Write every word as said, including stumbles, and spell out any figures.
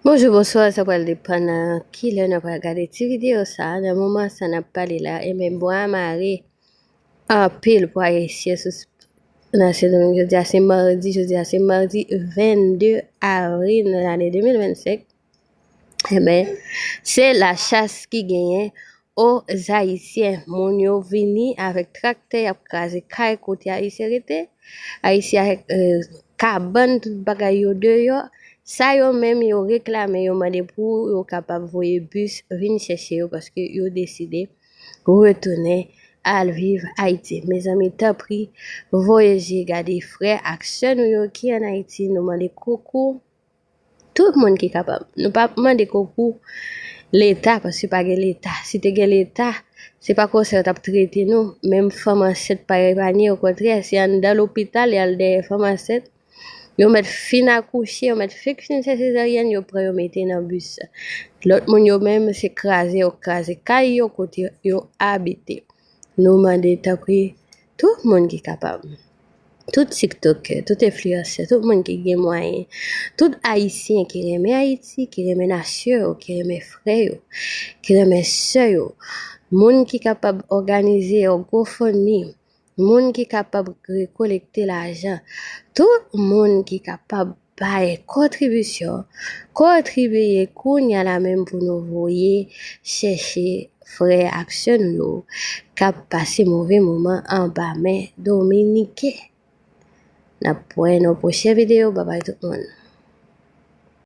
Bonjou, bonswa, sa pral depann nan ki lè n ap gade ti videyo sa a. Nan moman sa n ap pale la, e men bwa mare anpil pou Ayisyen sou nan Sendomeng. Jodi a se madi, jodi a se madi vennde avril nan lane de mil vennsenk. E men, se lachas ki genyen o Ayisyen. Moun yo vini avèk traktè, y ap kraze kay kote Ayisyen rete. Ayisyen avèk kabann, tout bagay yo deyò. Sa yo menm yo reklame, yo mande pou yo kapab voye bis vin chèche yo paske yo deside retounen al viv Ayiti. Mezanmi, tanpri, voye je gade frè ak sè nou yo ki ann Ayiti. Nou mande konkou tout moun ki kapab. Nou pa mande konkou Leta, paske pa gen Leta. Si te gen Leta, se pa konsa yo t ap trete nou. Menm fanm ansent pa epanye, okontrè, se anndan lopital y al dèyè fanm ansent. Yo mèt fin akouche, yo mèt fèk fin fè sezaryèn, yo pran yo mete nan bis. Lòt moun yo menm, se kraze yo kraze kay yo kote yo abite. Nou mande tanpri tout moun ki kapab, tout tiktokè, tout enfliyansè, tout moun ki gen mwayen, tout Ayisyen ki renmen Ayiti, ki renmen nasyon yo, ki renmen frè yo, ki renmen sè yo, moun ki kapab òganize yon GoFundMe, moun ki kapab rekolekte lajan, tout moun ki kapab bay kontribisyon, kontribiye kounye a la menm pou nou voye chèche frè ak sè nou yo k ap pase move moman anba men Dominiken. N ap wè nan pwochen videyo. Babay tout moun.